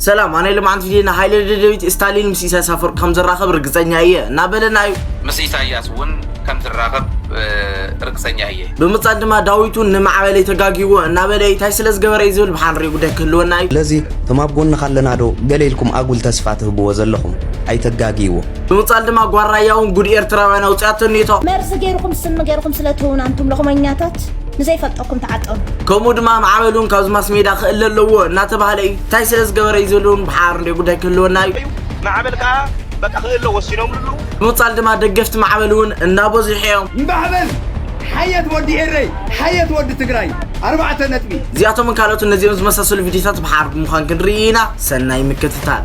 ሰላም ኣነ ልማዓንቲ ፊዴና ሃይለ ደደቢት ስታሊን ምስ ኢሳያስ ኣፈወርቂ ከም ዝራኸብ ርግፀኛ እየ እናበለና እዩ። ምስ ኢሳያስ እውን ከም ዝራኸብ ርግፀኛ እየ። ብምፃል ድማ ዳዊት እውን ንማዕበለይ ተጋጊዎ እናበለ እንታይ ስለ ዝገበረ እዩ ዝብል ብሓንሪኡ ጉዳይ ክህልወና እዩ። ስለዚ እቶም ኣብ ጎንኻ ኣለና ዶ ገለ ኢልኩም ኣጉል ተስፋ ትህብዎ ዘለኹም ኣይተጋግይዎ። ብምፃል ድማ ጓራያ እውን ጉድ ኤርትራውያን ኣውፅኣቶ እኒቶ። መርዚ ገይርኩም ስሚ ገይርኩም ስለ ትህቡና ኣንቱም ሎኽመኛታት ንዘይፈልጠኩም ተዓጠኑ። ከምኡ ድማ ማዕበል እውን ካብዚ ማስ ሜዳ ክእለ ኣለዎ እናተባህለ እዩ። እንታይ ስለ ዝገበረ እዩ ዝብል እውን ብሓር እንደ ጉዳይ ክህልወና እዩ። ማዕበል ከዓ በቃ ክእለ ወሲኖምሉ። ብምፃል ድማ ደገፍቲ ማዕበል እውን እናበዝሑ እዮም። ማዕበል ሓየት ወዲ ኤረይ ሓየት ወዲ ትግራይ ኣርባዕተ ነጥቢ። እዚኣቶምን ካልኦትን ነዚኦም ዝመሳሰሉ ቪዲዮታት ብሓር ብምዃን ክንርኢ ኢና። ሰናይ ምክትታል።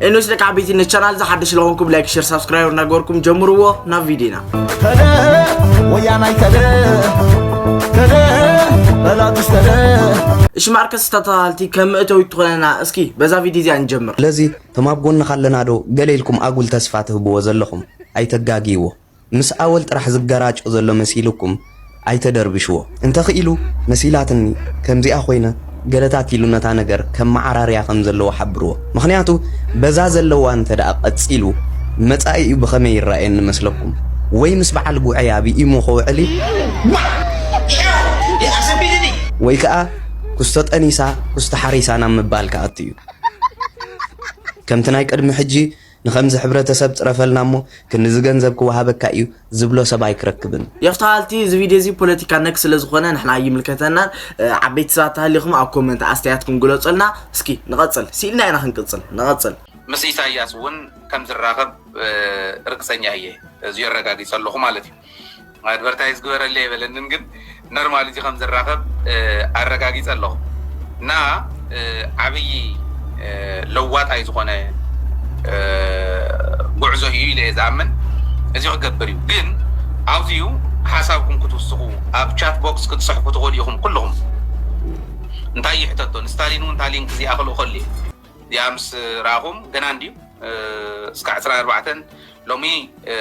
ኤኖስ ደቂ ዓበይቲ ነቻናል ዝሓደሽ ለኾንኩም ላይክ ሸር ሳብስክራይብ እናገበርኩም ጀምርዎ። ናብ ቪዲዮና። ተደ ወያናይ ተደ ተደ በላቱሽ ተደ። እሺ ማርከስ ተታሃልቲ ከም እተው ትኾነና እስኪ በዛ ቪዲዮ እዚኣ ንጀምር። ስለዚ እቶም ኣብ ጎንኻ ኣለና ዶ ገለ ኢልኩም ኣጉል ተስፋ ትህብዎ ዘለኹም ኣይተጋግይዎ። ምስ ኣወል ጥራሕ ዝገራጮ ዘሎ መሲልኩም ኣይተደርብሽዎ። እንተኽኢሉ መሲላትኒ ከምዚኣ ኮይነ ገለታት ኢሉ ነታ ነገር ከም መዓራርያ ከም ዘለዎ ሓብርዎ። ምኽንያቱ በዛ ዘለዋ እንተ ደኣ ቀጺሉ መጻኢኡ ብኸመይ ይረኣየኒ መስለኩም? ወይ ምስ በዓል ጉዐይ ኣብ ኢሞ ከውዕል እዩ። ወይ ከኣ ኩስቶ ጠኒሳ ኩስቶ ሓሪሳ ናብ ምባል ክኣቱ እዩ። ከምቲ ናይ ቅድሚ ሕጂ ንኸምዚ ሕብረተሰብ ጽረፈልና እሞ ክንዚ ገንዘብ ክወሃበካ እዩ ዝብሎ ሰብ ኣይክረክብን። የፍትሃልቲ እዚ ቪድዮ እዚ ፖለቲካ ነክ ስለ ዝኾነ ንሕና ኣይምልከተናን። እ፣ ዓበይቲ ሰባት ተሃሊኹም ኣብ ኮመንት ኣስተያየትኩም ግለጹልና። እስኪ ንቐጽል፣ ስኢልና ኢና ክንቅጽል። ንቐጽል። ምስ ኢሳያስ እውን ከም ዝራኸብ እ፣ ርግጸኛ እየ። እዚ የረጋግጸ ኣለኹ ማለት እዩ። ኣድቨርታይዝ ግበረለይ ኣይበለንን፣ ግን ኖርማል እዚ ከም ዝራኸብ እ፣ ኣረጋጊጸ ኣለኹ። እና እ፣ ዓብዪ እ፣ ለዋጣይ ዝኾነ እ፣ ጉዕዞ እዩ ኢለ እየ ዝኣምን። እዚ ክገብር እዩ። ግን ኣብዚዩ ሓሳብኩም ክትውስኹ ኣብ ቻት ቦክስ ክትጽሕፉ ትኽእሉ ኢኹም ኩልኹም። እንታይ ይሕተቶ ንስታሊን እውን እታ ሊንክ እዚኣ ክልእኸሉ እየ። እዚኣ ምስ ረኣኹም ገና እንድዩ እ፣ እስካዕ ዕስራን ኣርባዕተን ሎሚ እ፣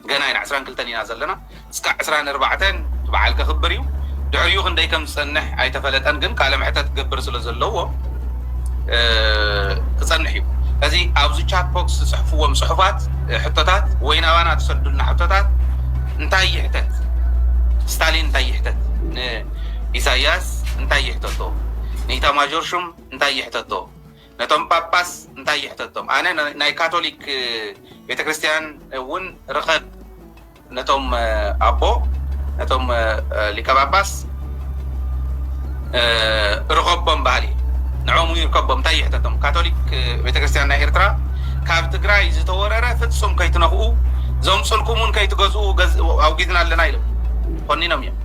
ገና ኢና ዕስራን ክልተን ኢና ዘለና። እስካዕ ዕስራን ኣርባዕተን እቲ በዓል ከኽብር እዩ። ድሕሪኡ ክንደይ ከም ዝጸንሕ ኣይተፈለጠን፣ ግን ቃለ መሕተት ክገብር ስለ ዘለዎ እ፣ ክጸንሕ እዩ። እዚ ኣብዚ ቻት ቦክስ ዝጽሕፍዎም ጽሑፋት እ፣ ሕቶታት ወይ ናባና ትሰዱልና ሕቶታት እንታይ ይሕተት? ስታሊን እንታይ ይሕተት? ንኢሳያስ እንታይ ይሕተቶ? ንኢታማዦር ሹም እንታይ ይሕተቶ? ነቶም ጳጳስ እንታይ ይሕተቶም? ኣነ ና-፣ ናይ ካቶሊክ እ፣ ቤተክርስትያን እውን ርኸብ ነቶም እ፣ ኣቦ ነቶም እ፣ እ፣ ሊቀ ጳጳስ እ፣ ርኸቦም ባህሊ ንዕኦም ይርከቦም እንታይ ይሕተቶም? ካቶሊክ እ፣ ቤተክርስትያን ናይ ኤርትራ ካብ ትግራይ ዝተወረረ ፍጹም ከይትነኽኡ ዘምጽልኩም እውን ከይትገዝኡ ገዝ-፣ ኣውጊዝና ኣለና ኢሎም ኮኒኖም እዮም።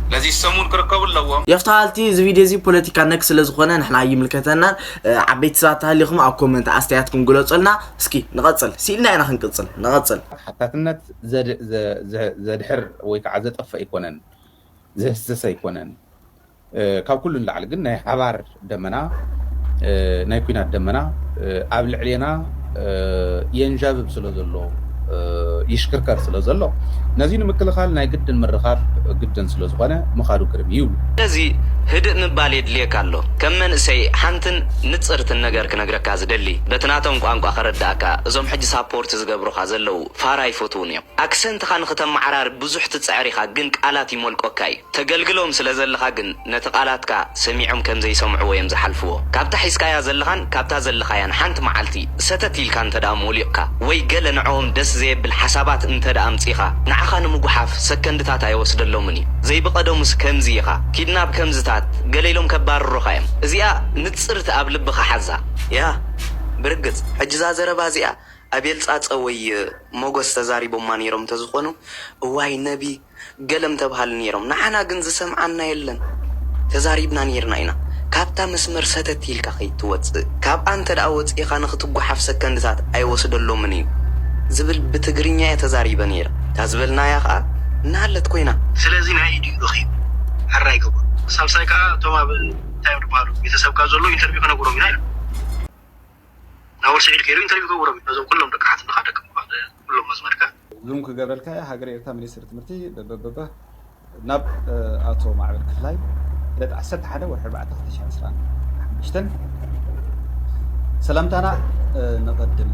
ስለዚ ሰሙን ክርከቡ ኣለዎም። የፍትሃልቲ እዚ ቪድዮ እዚ ፖለቲካ ነክ ስለ ዝኾነ ንሕና ኣይምልከተናን። እ፣ ዓበይቲ ሰባት ተሃሊኹም ኣብ ኮመንት ኣስተያየትኩም ግለጹልና። እስኪ ንቐጽል፣ ስኢልና ኢና ክንቅጽል። ንቐጽል። ሓታትነት ዘድ-፣ ዘ-፣ ዘ-፣ ዘድሕር ወይ ከዓ ዘጠፍእ ኣይኮነን፣ ዘህስስ ኣይኮነን። እ፣ ካብ ኩሉ ንላዕሊ ግን ናይ ሓባር ደመና፣ እ፣ ናይ ኲናት ደመና፣ እ፣ ኣብ ልዕሌና፣ እ፣ የንዣብብ ስለ ዘሎ፣ እ፣ ይሽክርከር ስለ ዘሎ፣ ነዚ ንምክልኻል ናይ ግድን ምርኻብ ግድን ስለ ዝኾነ ምኻዱ ግርም እዩ ይብሉ። ስለዚ ህድእ ምባል የድልየካ ኣሎ። ከም መንእሰይ ሓንትን ንጽርትን ነገር ክነግረካ ዝደሊ፣ በቲ ናቶም ቋንቋ ከረድኣካ፣ እዞም ሕጂ ሳፖርት ዝገብሩኻ ዘለዉ ፋራ ኣይፈትዉን እዮም። ኣክሰንትኻ ንኽተመዓራሪ ብዙሕ ትጽዕር ኢኻ፣ ግን ቃላት ይሞልቆካ እዩ። ተገልግሎም ስለ ዘለኻ ግን ነቲ ቃላትካ ሰሚዖም ከም ዘይሰምዕዎ እዮም ዝሓልፍዎ። ካብታ ሒዝካያ ዘለኻን ካብታ ዘለኻያን ሓንቲ መዓልቲ ሰተት ኢልካ እንተ ደኣ ሞሊቕካ ወይ ገለ ንዕኦም ደስ ዘየብል ሓሳባት እንተ ደኣ ኣምጺእኻ ንዓኻ ንምጉሓፍ ሰከንድታት ኣይወስደሎምን እዩ። ዘይብቐደሙስ ከምዚ ኢኻ፣ ኪድናብ ከምዝታት ገለ ኢሎም ከባርሩኻ እዮም። እዚኣ ንጽርቲ ኣብ ልብኻ ሓዛ። ያ ብርግጽ ሕጂ እዛ ዘረባ እዚኣ ኣቤል ጻጸ ወይ ሞጎስ ተዛሪቦማ ነይሮም እንተዝኾኑ እዋይ ነቢ ገለ ምተብሃሉ ነይሮም። ንዓና ግን ዝሰምዓና የለን። ተዛሪብና ነይርና ኢና። ካብታ መስመር ሰተት ኢልካ ከይትወጽእ። ካብኣ እንተ ደኣ ወጺእኻ ንኽትጓሓፍ ሰከንድታት ኣይወስደሎምን እዩ ዝብል ብትግርኛ እየ ተዛሪበ ነይረ። እታ ዝበልናያ ኸኣ እናሃለት ኮይና። ስለዚ ናይ ኢዱ ይረኺብ። ሕራይ ገበሩ። ሳልሳይ ከኣ እቶም ኣብ እንታይ እዮም ዝበሃሉ ቤተሰብካ ዘሎ ኢንተርቪው ክነግሮም ኢና ኢሉ። ናወል ስዒድ ከይዱ ኢንተርቪው ክገብሮም እዩ። ነዞም ኩሎም ደቂ ሓትንኻ፣ ደቂ ምዃን፣ ኩሎም ኣዝማድካ። ዙም ክገብረልካ እየ። ሃገረ ኤርትራ ሚኒስትሪ ትምህርቲ በበበበ። ናብ ኣቶ ማዕበል ክፍላይ ዕለት ዓሰርተ ሓደ ወርሒ ኣርባዕተ ክልተ ሺሕ ዕስራን ሓሙሽተን ሰላምታና ነቐድም።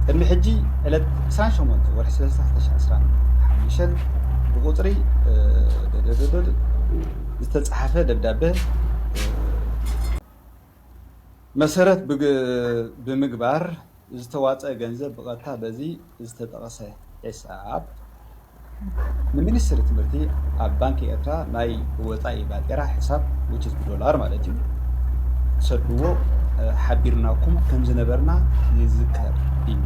ቅድሚ ሕጂ ዕለት ዕስራን ሸሞንተ ወርሒ ሰለስተ ክልተ ሺሕ ዕስራን ሓሙሽተን ብቁፅሪ ዝተፃሓፈ ደብዳበ መሰረት ብምግባር ዝተዋፀ ገንዘብ ብቐጥታ በዚ ዝተጠቐሰ ሒሳብ ንሚኒስትሪ ትምህርቲ ኣብ ባንኪ ኤርትራ ናይ ወፃኢ ባጤራ ሒሳብ፣ which is ብዶላር ማለት እዩ፣ ክሰድዎ ሓቢርናኩም ከም ዝነበርና ይዝከር እዩ።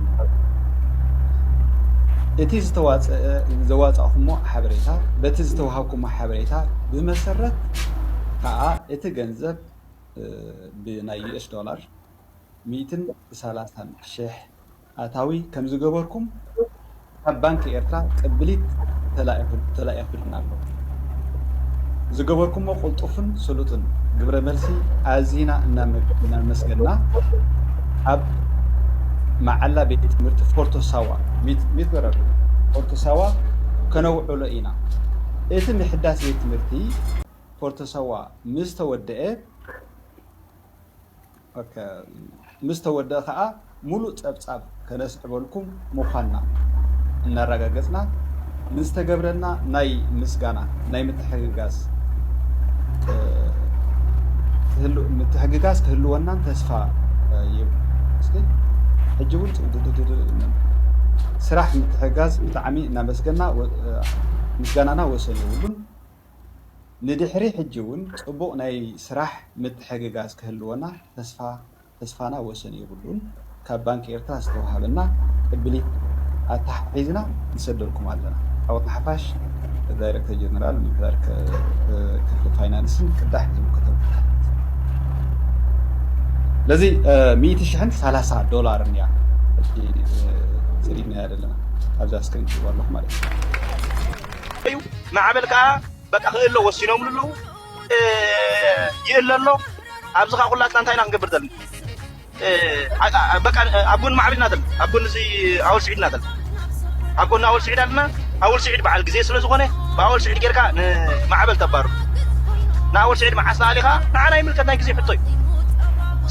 እቲ ዝተዋፀ ዘዋፃእኩሞ ሓበሬታ በቲ ዝተዋሃብኩሞ ሓበሬታ ብመሰረት ከዓ እቲ ገንዘብ ብናይ ዩኤስ ዶላር ሚእትን ሰላሳን ሽሕ ኣታዊ ከም ዝገበርኩም ካብ ባንኪ ኤርትራ ቅብሊት ተላኢኹልና ኣሎ። ዝገበርኩሞ ቅልጡፍን ስሉጥን ግብረ መልሲ ኣዚና እናመ- እናመስገና ኣብ መዓላ ቤት ትምህርቲ ፎርቶ ሳዋ ሚት- ሚት በረዱ ፎርቶ ሳዋ ከነውዕሎ ኢና። እቲ ምሕዳስ ቤት ትምህርቲ ፎርቶ ሳዋ ምስ ተወደአ ኦኬ፣ ምስ ተወደአ ከዓ ሙሉእ ፀብፃብ ከነስዕበልኩም ምዃንና እናረጋገፅና ንዝተገብረልና ናይ ምስጋና ናይ ምትሕግጋዝ እ፣ ክህሉ- ምትሕግጋዝ ክህልወናን ተስፋ እ፣ ይብ እስኪ ሕጂ እውን ስራሕ ምትሕግጋዝ ብጣዕሚ እናመስገና ወ- እ፣ ምስጋናና ወሰን የብሉን። ንድሕሪ ሕጂ እውን ፅቡቕ ናይ ስራሕ ምትሕግጋዝ ክህልወና ተስፋ ተስፋና ወሰን የብሉን። ካብ ባንኪ ኤርትራ ዝተዋሃበና ቅብሊት ኣተሓሒዝና ንሰደልኩም ኣለና። ዓወት ንሓፋሽ። ዳይሬክተር ጀነራል ምምሕዳር ከ- ክፍሊ ፋይናንስን ቅዳሕ ዝምልከቶም ኣካላት። ስለዚ ሚእቲ ሽሕን ሰላሳ ዶላርን እያ እቲ እ፣ ሰዲድናያ ዘለና ኣብዚ ኣስክሪን ትሪእዎ ኣለኹ ማለት እዩ። እዩ። ማዕበል ከዓ በቃ ክእሎ ወሲኖምሉ ኣለዉ። እ፣ ይእለ ኣሎ። ኣብዚ ከዓ ኩላትና እንታይ ኢና ክንገብር ዘለና? እ፣ አ- አ- በቃ እ፣ ኣብ ጎኒ ማዕበል ኢና ዘለና። ኣብ ጎኒ እዚ ኣወል ስዒድ ኢና ዘለና። ኣብ ጎኒ ኣወል ስዒድ ኣለና። ኣወል ስዒድ በዓል ግዜ ስለ ዝኾነ ብኣወል ስዒድ ጌርካ ንማዕበል ተባሩ። ንኣወል ስዒድ መዓስ ንኣሊኻ ንዓና ይምልከት ናይ ግዜ ሕቶ እዩ።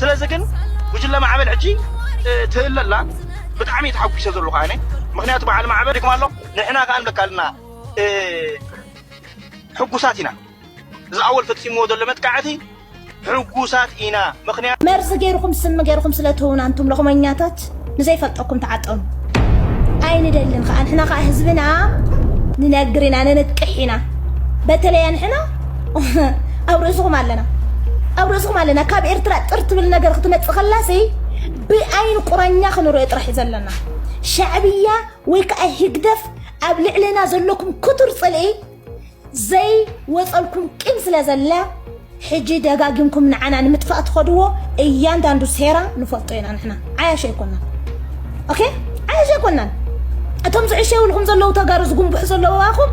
ስለዚ ግን ጉጅለ ማዕበል ሕጂ እ፣ ትእለ ኣላ። ብጣዕሚ ተሓጒሰ ዘለኹ ኣነ። ምኽንያቱ በዓል ማዕበል ይኩም ኣሎ ንሕና ከዓ ንብለካ ኣለና እ፣ ሕጉሳት ኢና። እዚ ኣወል ፈፂምዎ ዘሎ መጥቃዕቲ ሕጉሳት ኢና። ምኽንያቱ መርዚ ገይርኹም ስሚ ገይርኹም ስለ ትህቡና ኣንቱም ሎኽመኛታት ንዘይፈልጠኩም ተዓጠኑ። ኣይንደልን ከዓ ንሕና ከዓ ህዝብና ንነግር ኢና ነነጥቅሕ ኢና። በተለያ ንሕና ኣብ ርእስኹም ኣለና ኣብ ርእስኹም ኣለና። ካብ ኤርትራ ጥር ትብል ነገር ክትመፅእ ከላሲ ብኣይን ቁራኛ ክንሪኦ ጥራሕ እዩ ዘለና። ሻዕብያ ወይ ከዓ ህግደፍ ኣብ ልዕሌና ዘለኩም ክቱር ፅልኢ ዘይወፀልኩም ቂም ስለ ዘለ ሕጂ ደጋጊምኩም ንዓና ንምጥፋእ ትኸድዎ እያንዳንዱ ሴራ ንፈልጦ ኢና ንሕና ዓያሽ ኣይኮናን ኦኬ ዓያሽ ኣይኮናን እቶም ዝዕሸውልኩም ዘለዉ ተጋሩ ዝጉንብሑ ዘለዉ ኣኹም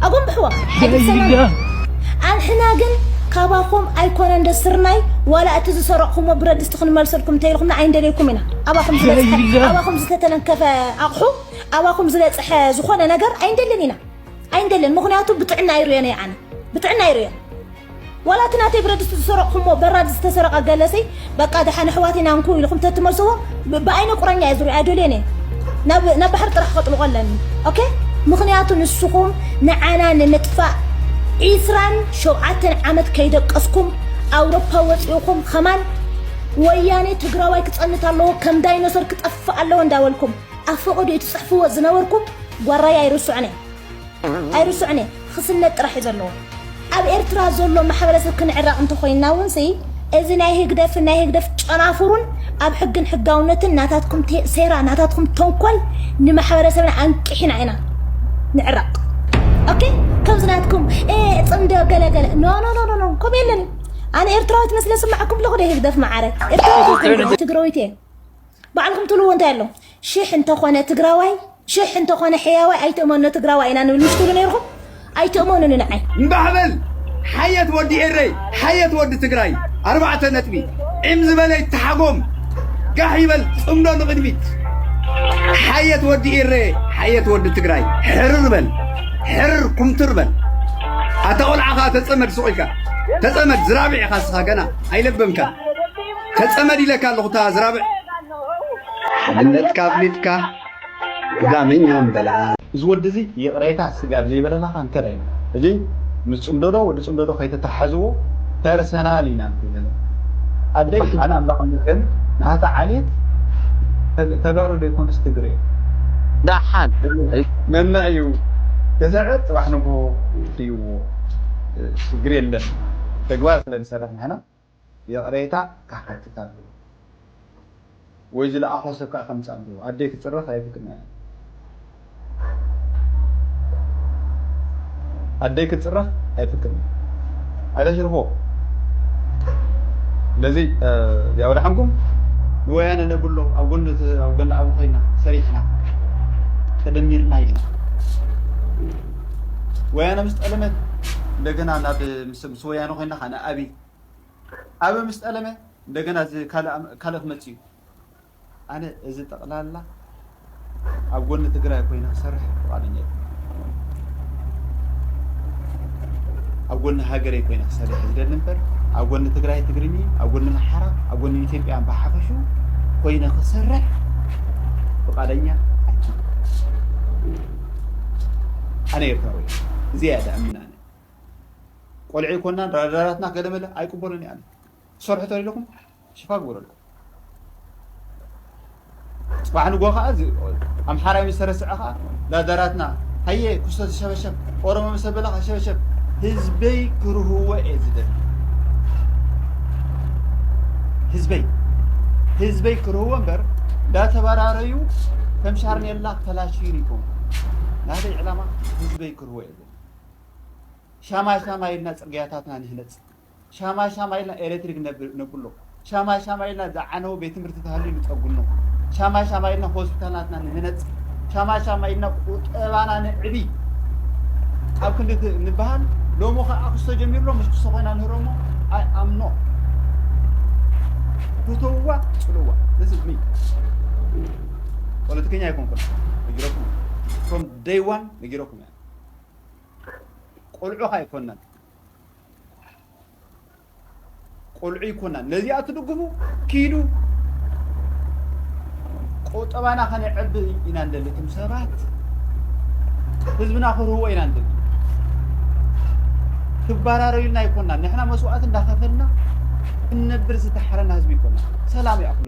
ኣጎንብሕዎም ኣይትሰናን ኣንሕና ግን ካባኹም ኣይኮነን ደስርናይ ዋላ እቲ ዝሰረቕኩሞ ብረድስቲ ክንመልሰልኩም እንተኢልኩምና ኣይንደልየኩም ኢና ኣባኹም ዝበፅሐ ኣባኹም ዝተተነከፈ ኣቕሑ ኣባኹም ዝበፅሐ ዝኾነ ነገር ኣይንደልን ኢና ኣይንደልን ምኽንያቱ ብጥዕና ኣይርእዮን እየ ኣነ ብጥዕና ኣይርእዮን ዋላ እቲ ናተይ ብረድስቲ ዝሰረቕኩሞ በራድ ዝተሰረቐ ገለሲ በቃ ደሓን ኣሕዋት ኢና እንኩ ኢልኩም ተትመልስዎ ብኣይነ ቁራኛ እየ ዝሪኦ ኣይደልዮን እየ ናብ ባሕሪ ጥራሕ ከጥልቆ ኣለኒ ኦኬ ምኽንያቱ ንስኹም ንዓና ንምጥፋእ ዒስራን ሸውዓተን ዓመት ከይደቀስኩም ኣውሮፓ ወፂኡኹም ኸማን ወያኔ ትግራዋይ ክፀንት ኣለዎ ከም ዳይኖሰር ክጠፍእ ኣለዎ እንዳበልኩም ኣብ ፈቐዶ ትፅሕፍዎ ዝነበርኩም ጓራይ ኣይርስዑን እየ ኣይርስዑን እየ ክስነት ጥራሕ እዩ ዘለዎ ኣብ ኤርትራ ዘሎ ማሕበረሰብ ክንዕረቕ እንተኮይንና እውን ሲ እዚ ናይ ህግደፍን ናይ ህግደፍ ጨናፍሩን ኣብ ሕግን ሕጋውነትን ናታትኩም ሴራ ናታትኩም ተንኮል ንማሕበረሰብና ኣንቂሕና ኢና ንዕረቕ ኦኬ ከምዚ ናትኩም ጽምዶ ገለገለ ኖ ኖ ኖ ኖ ከምኡ የለን ኣነ ኤርትራዊት መስለ ስማዕኩም ኣለኹ ዶ ህግደፍ መዓረ ኤርትራዊት ትግራዊት እየ ባዕልኩም ትብልዎ እንታይ ኣሎ ሽሕ እንተኾነ ትግራዋይ ሽሕ እንተኾነ ሕያዋይ ኣይትእመኖ ትግራዋይ ኢና ንብል ምሽ ትብሉ ነይርኹም ኣይትእመኑኒ ንዓይ እምባሕ በል ሓየት ወዲ ኤረይ ሓየት ወዲ ትግራይ ኣርባዕተ ነጥቢ ዒም ዝበለ ይተሓጎም ጋሕ ይበል ፅምዶ ንቕድሚት ሓየት ወዲ ኤረ ሓየት ወዲ ትግራይ ሕርር በል ሕርር ኩምትር በል ኣታ ቆልዓ ኸዓ ተጸመድ ሱቕ ኢልካ። ተጸመድ ዝራብዕ ኢኻ እስኻ ገና ኣይለበምካ። ተጸመድ ኢለካ ኣለኹ እታ ዝራብዕ። ሓድነትካ ኣፍሊጥካ ጋመኛ እምበላ። እዚ ወዲ እዚ ይቕሬታ ስጋብ ዘይበለና ከ እንከዳ ኢና። ሕጂ ምስ ጽምዶ ዶ ወዲ ጽምዶ ዶ ከይተተሓዝዎ ፐርሰናል ኢና ንብል። ኣደይ ኣነ ኣምላኽ ይመስገን ናታ ዓሌት ተጋሩ ዘይኮነስ ትግሬ። ደሓን። መመ እዩ ተዘዕር ጽባሕ ንግሆ ይዎ ችግር የለን። ተግባር ስለ ዝሰርሕ ንሕና ይቕሬታ ክሓትት ኣለዎ። ወይ ዝለኣኾ ሰብ ከዓ ከምጽእ ኣለዎ። ኣደይ ክጽረፍ ኣይፍቅድን እያ። ኣደይ ክጽረፍ ኣይፍቅድን እያ። ኣይተሽርፎ። ስለዚ ያው ደሓንኩም ንወያነ ነብሎ ኣብ ጎኒ እቲ- ኣብ ጎኒ ኣብ ኮይና ሰሪሕና ተደሚርና ኢልና ወያነ ምስ ጠለመት እንደገና ናብ ምስ ምስ ወያነ ኮይና ከዓ ንኣብይ ኣበ ምስ ጠለመ እንደገና እዚ ካልእ ኣም- ካልእ ክመጽእ እዩ። ኣነ እዚ ጠቕላላ ኣብ ጎኒ ትግራይ ኮይነ ክሰርሕ ፍቓደኛ እየ። ኣብ ጎኒ ሃገረይ ኮይነ ክሰርሕ ዝደሊ እምበር ኣብ ጎኒ ትግራይ ትግርኚ፣ ኣብ ጎኒ ኣምሓራ፣ ኣብ ጎኒ ኢትዮጵያ ብሓፈሹ ኮይነ ክሰርሕ ፍቓደኛ ኣይኮንኩን። ኣነ ኤርትራዊ እየ። እዚ እያ ደኣምን ኣነ። ቆልዑ ይኮናን ራዳራትና ገለመለ ኣይቅበሎን እየ ኣነ። ትሰርሑ ተሪለኩም ሽፋ ግበረልኩም። ጽባሕ ንጎ ከዓ እዚ ኣምሓራይ ምስ ተረስዐ ከዓ ላዳራትና ሃየ ክስቶ ዝሸበሸብ ኦሮሞ ምስ ኣበለ ከዓ ሸበሸብ ህዝበይ ክርህዎ እየ ዝደሊ። ህዝበይ ህዝበይ ክርህዎ እምበር እንዳተበራረዩ ከም ሻርኔላ ተላሽዩን ይኮኑ። ናተይ ዕላማ ህዝበይ ክርህዎ እየ ዝደሊ። ሻማ ሻማ ኢልና ጽርግያታትና ንህነጽ። ሻማ ሻማ ኢልና ኤሌክትሪክ ነብ- ነብሎ። ሻማ ሻማ ኢልና ዝዓነወ ቤት ትምህርቲ ተሃልዩ ንጸጉኖ። ሻማ ሻማ ኢልና ሆስፒታላትና ንህነጽ። ሻማ ሻማ ኢልና ቁጠባና ንዕቢ። ኣብ ክንዲ ት- ንበሃል ሎሚ ኸዓ ክስቶ ጀሚርሎ ምስ ክስቶ ኮይና ንህረሞ ኣይ ኣምኖ ፍተውዋ ጽልዋ። This is me. ፖለቲከኛ ኣይኮንኩን ነጊረኩም። From day one ነጊረኩም እያ። ቆልዑ ኸ ኣይኮናን። ቆልዑ ይኮናን። ነዚኣ ትድግፉ ኪዱ። ቆጠባና ከነዕቢ ኢና እንደሊ። እቶም ሰባት ህዝብና ክርህዎ ኢና እንደሊ። ክባራረዩልና ይኮናን። ንሕና መስዋዕቲ እንዳኸፈልና ክንነብር ዝተሓረና ህዝቢ ይኮናን። ሰላም ይኣክሎ።